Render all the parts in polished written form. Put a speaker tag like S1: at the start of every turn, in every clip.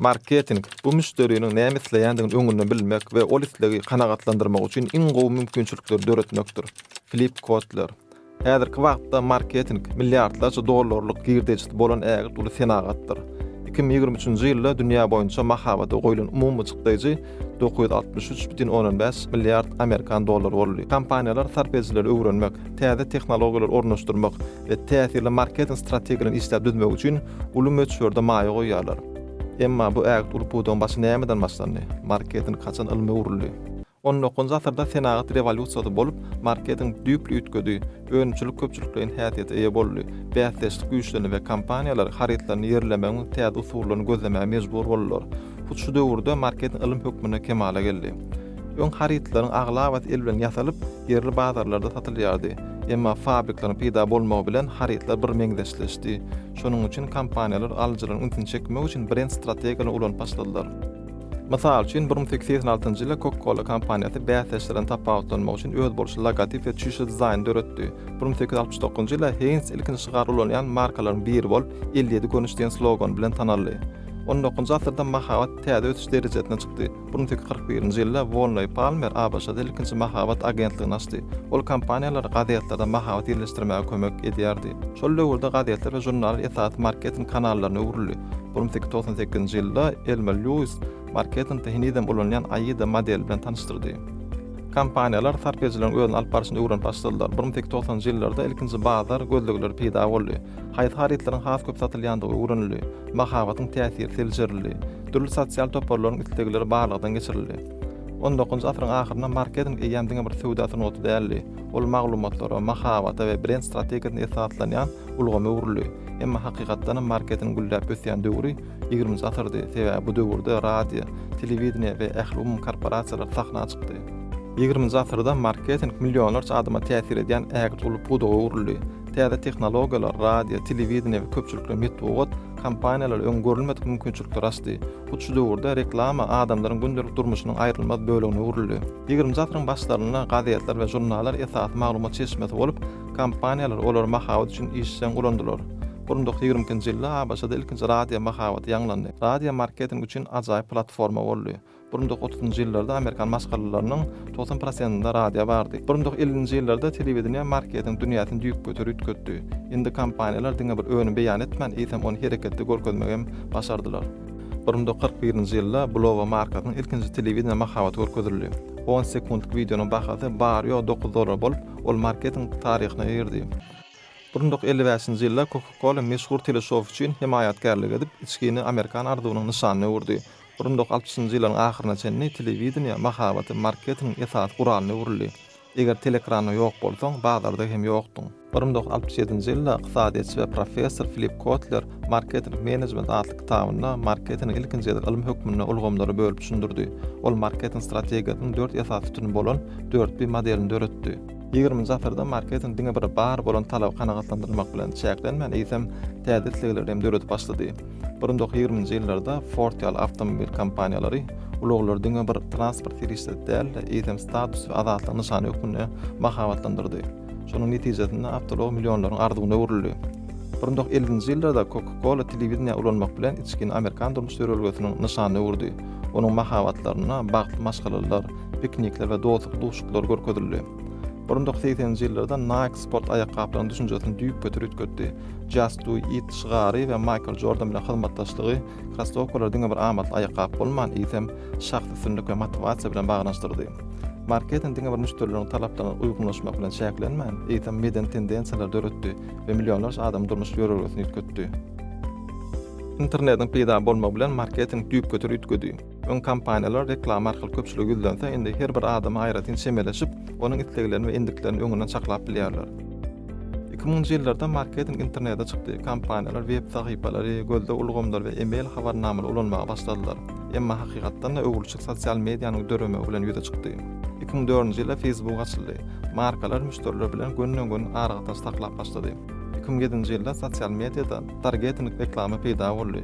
S1: Marketing, bu müşderiniň näme isleýändigini öňünden bilmek we ol islegi kanagatlandyrmak üçin iň gowy mümkinçilikleri döretmekdir. Filip Kotler. Häzirki wagtda marketing milliardlarça dollarlyk girdejisi bolan ägirt uly senagatdyr. 2023-nji ýylda dünýä boýunça mahabata goýlan umumy çykdaýjy 963,5 milliard amerikan dollary boldy. Kompaniýalar sarp edijileri öwrenmek, täze tehnologiýalary ornaşdyrmak we täsirli marketing strategiýalaryny işläp düzmek üçin uly möçberde maýa goýýarlar. Emma bu ägirt uly pudagyň başy nämeden başlandy? Marketing haçan ylma öwrüldi? On dokuzynjy asyrda senagat rewolýusiýasy bolup, marketing düýpli üýtgedi, önümçilik köpçülikleýin häsiýete eýe boldy, bäsdeşlik güýçlendi we kompaniýalar harytlaryny ýerlemegiň täze usullaryny gözlemäge mejbur boldular. Hut şu döwürde marketing ylym hökmünde kemala geldi. Öň harytlaryň aglabasy el bilen ýasalyp, ýerli bazarlarda satylýardy. Emma fabrikleriň peýda bolmagy bilen harytlar birmeňzeşleşdi. Şonuň üçin kompaniýalar alyjylaryň ünsüni çekmek üçin brend strategiýalaryny ulanyp başladylar. Mysal üçin, 1886-njy ýylda Coca-Cola kompaniýasy bäsdeşlerden tapawutlanmak üçin özboluşly logotip we çüýşe dizaýny döretdi. 1869-njy ýylda Heinz ilkinji şygar ulanýan markalaryň biri bolup, 57 görnüş diýen slogan bilen tanaldy. On dokuzynjy asyrda mahabat täze ösüş derejesine çykdy. 1841-nji ýylda Wolnoý Palmer ABŞ-da ilkinji mahabat agentligini açdy. Ol kompaniýalara gazetlerde mahabat ýerleşdirmäge kömek edýärdi. Şol döwürde gazetler we žurnallar esasy marketing kanallaryna öwrüldi. 1898-nji ýylda Elmer Lýuis marketingde henizem ulanylýan AIDA modeli bilen tanyşdyrdy. Kompaniýalar sarp edijileriň özüni alyp barşyny öwrenip başladylar. 1890-njy ýyllarda ilkinji bazar gözlegleri peýda boldy. Haýsy harytlaryň has köp satylýandygy öwrenildi. Mahabatyň täsiri seljerildi. Dürli sosial toparlaryň islegleri barlagdan geçirildi. On dokuzynjy asyryň ahyrynda marketing eýýäm diňe bir söwda sungaty däldi. Ol maglumatlara, mahabata we brend strategiýasyna esaslanýan ulgama öwrüldi. Emma hakykatdanam marketingiň gülläp ösýän döwri ýigriminji asyrdy, sebäbi bu döwürde radio, telewideniýe we ählumumy korporasiýalar sahna çykdy. Ýigriminji asyrda marketing millionlarça adama täsir edýän ägirt uly pudaga öwrüldi. Täze tehnologiýalar, radio, telewideniýe we köpçülikleýin metbugat kompaniýalara öň görülmedik mümkinçilikleri açdy. Hut şu döwürde reklama adamlaryň gündelik durmuşynyň aýrylmaz bölegine öwrüldi. Ýigriminji asyryň başlarynda gazetler we žurnallar esasy maglumat çeşmesi bolup, kompaniýalar olary mahabat üçin işjeň ulandylar. 1922-nji ýylda ABŞ-da ilkinji radio mahabaty ýaňlandy. Radio marketing üçin ajaýyp platforma boldy. 1930-njy ýyllarda amerikan maşgalalarynyň 90 prosentinde radio bardy. 1950-nji ýyllarda telewideniýe marketing dünýäsini düýpgöter üýtgetdi. Indi kompaniýalar diňe bir önüm beýan etmän, eýsem ony hereketde görkezmegi hem başardylar. 1941-nji ýylda Bulova markasynyň ilkinji telewideniýe mahabaty görkezildi. On sekuntlyk wideonyň bahasy bary-ýogy dokuz dollar bolup, ol marketing taryhyna girdi. 1955-nji ýylda Coca-Cola meşhur teleşou üçin hemaýatkärlik edip, içgini amerikan arzuwynyň nyşanyna öwürdi. 1960-njy ýyllaryň ahyryna çenli telewideniýe mahabaty marketingiň esasy guralyna öwrüldi. Eger teleekranda ýok bolsaň, bazarda hem ýokduň. 1967-nji ýylda ykdysadyýetçi we professor Filip Kotler Marketing menejment atly kitabynda marketingi ilkinji gezek ylym hökmünde ulgamlara bölüp düşündirdi. Ol marketing strategiýasynyň dört esasy sütüni bolan dört-P modelini döretdi. Ýigriminji asyrda marketing diňe bir bar bolan talaby kanagatlandyrmak bilen çäklenmän, eýsem, täze islegleri hem döredip başlady. 1920-nji ýyllarda Ford ýaly awtomobil kompaniýalary ulaglary diňe bir transport serişdesi däl-de, eýsem status we azatlygyň nyşany hökmünde mahabatlandyrdy. Şonuň netijesinde awtoulag millionlaryň arzuwyna öwrüldi. 1950-nji ýyllarda Coca-Cola telewideniýe ulanmak bilen içgini amerikan durmuş ýörelgesiniň nyşanyna öwürdi. Onuň mahabatlarynda bagtly maşgalalar, piknikler we dostlukly duşuşyklar görkezildi. 1980-nji ýyllarda Nike sport aýakgaplarynyň düşünjesini düýpgöter üýtgetdi. Just Do It şygary we Maýkl Jordan bilen hyzmatdaşlygy krossowkalary diňe bir amatly aýakgap bolman, eýsem, şahsy üstünlik we motiwasiýa bilen baglanyşdyrdy. Marketing diňe bir müşderileriň talaplaryna uýgunlaşmak bilen çäklenmän, eýsem, medeni tendensiýalary döretdi we millionlarça adamyň durmuş ýörelgesini üýtgetdi. Internetiň peýda bolmagy bilen marketing düýpgöter üýtgedi. Öň kompaniýalar reklama arkaly köpçülige ýüzlense, indi her bir adama aýratyn çemeleşip, onuň isleglerini we endiklerini öňünden çaklap bilýärler. 2000-nji ýyllarda marketing internete çykdy, kompaniýalar web sahypalary, gözleg ulgamlary we e-mail habarnamalary ulanmaga başladylar. Emma hakykatdan-da öwrülişik sosial medianyň döremegi bilen ýüze çykdy. 2004-nji ýylda Facebook açyldy. Markalar müşderiler bilen gönden-göni aragatnaşyk saklap başlady. 2007-nji ýylda sosial mediada targeting reklama peýda boldy.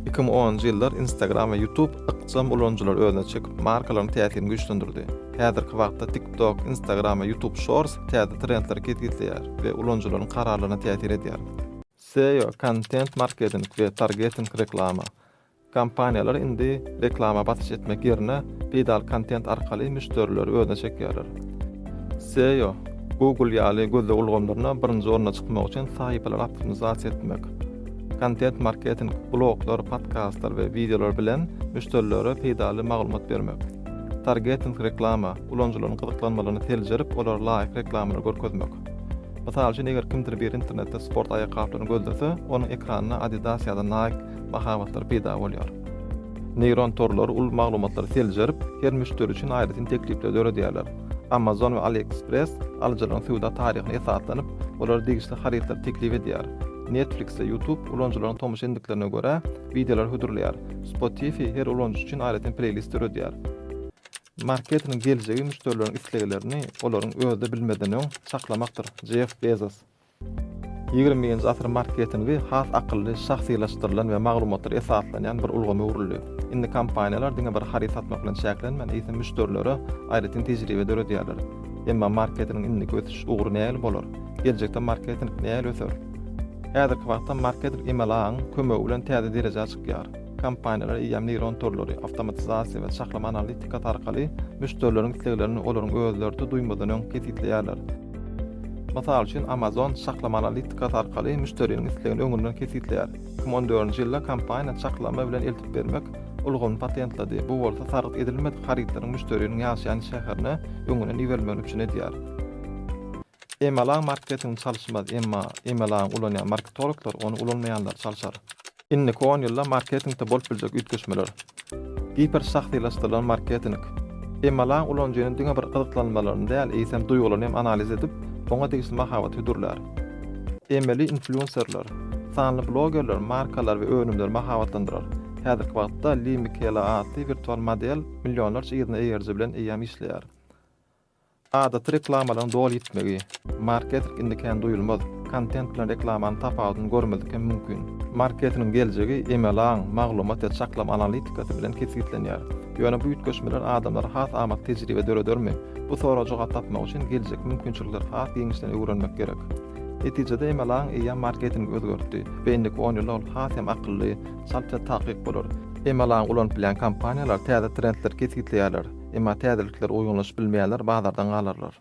S1: 2010-njy ýyllar Instagram we YouTube ykjam ulanyjylary özüne çekip, markalaryň täsirini güýçlendirdi. Häzirki wagtda TikTok, Instagram we YouTube Shorts täze trendleri kesgitleýär we ulanyjylaryň kararlaryna täsir edýär. SEO, kontent marketing we targeting reklama. Kompaniýalar indi reklama basyş etmek ýerine peýdaly kontent arkaly müşderileri özüne çekýärler. SEO, Google ýaly gözleg ulgamlaryna birinji orna çykmak üçin sahypalary optimizasiýa etmek. Kontent marketing, bloglar, podkastlar we wideolar bilen müşderilere peýdaly maglumat bermek. Targeting reklama, ulanyjylaryň gyzyklanmalaryny seljerip, olara laýyk reklamalary görkezmek. Mysal üçin, eger kimdir biri internetde sport aýakgaplaryny gözlese, onuň ekranynda Adidas ýa-da Nike mahabatlary peýda bolýar. Neýron torlary uly maglumatlary seljerip, her müşderi üçin aýratyn teklipleri döredýärler. Amazon we AliExpress alyjylaryň söwda taryhyna esaslanyp, olara degişli harytlary teklip edýär. Netflix we YouTube ulanyjylaryň tomaşa endiklerine görä, wideolary hödürleýär. Spotify her ulanyjy üçin aýratyn pleýlist döredýär. Marketingiň geljegi müşderileriň isleglerini olaryň özi-de bilmezden öň çaklamakdyr, Jeff Bezos. Ýigrimi birinji asyr marketingi has akylly, şahsylaşdyrylan we maglumatlara esaslanýan bir ulgama öwrüldi. Indi kompaniýalar diňe bir haryt satmak bilen çäklenmän, eýsem müşderilere aýratyn tejribe döredýärler. Emma marketingiň indiki ösüş ugry nähili bolar? Geljekde marketing nähili öser? Häzirki wagtda marketing emeli aňyň kömegi bilen täze derejä çykýar. Kompaniýalar eýýäm neýron torlary, awtomatizasiýa we çaklama analitikasy arkaly müşderileriň isleglerini olaryň özleri-de duýmazdan öň kesgitleýärler. Mysal üçin, Amazon çaklama analitikasy arkaly müşderiniň islegini öňünden kesgitleýär. 2014-nji ýylda kompaniýa çaklama bilen eltip bermek ulgamyny patentledi, bu bolsa sargyt edilmedik harytlaryň müşderiniň ýaşaýan şäherine öňünden iberilmegini üpjün edýär. Emeli aň marketingi çalyşmaz, emma emeli aňy ulanýan marketologlar ony ulanmaýanlary çalşar. Indiki on ýylda marketingde bolup biljek üýtgeşmeler. Giper şahsylaşdyrylan marketing. Emeli aň ulanyjynyň diňe bir gyzyklanmalaryny däl, eýsem duýgularyny hem analiz edip, oňa degişli mahabat hödürlär. Emeli influenserler. Sanly blogerler markalary we önümleri mahabatlandyrar. Häzirki wagtda Li Mikela atly wirtual model millionlarça yzyna eýeriji bilen eýýäm işleýär. Adaty reklamalaryň doly ýitmegi. Marketing indi kän duýulmaz. Kontent bilen reklamanyň tapawudyny görmezlik hem mümkin. Marketingiň geljegi emeli aň, maglumat we çaklama analitikasy bilen kesgitlenýär. Ýöne bu üýtgeşmeler adamlara has amatly tejribe döredermi? Bu soraga jogap tapmak üçin geljekki mümkinçilikleri has giňişleýin öwrenmek gerek. Netijede emeli aň eýýäm marketingi özgertdi we indiki on ýylda ol has hem akylly, çalt we takyk bolar. Emeli aňy ulanyp bilýän kompaniýalar täze trendleri kesgitleýärler. Emma täzeliklere uýgunlaşyp bilmeýänler bazardan galarlar.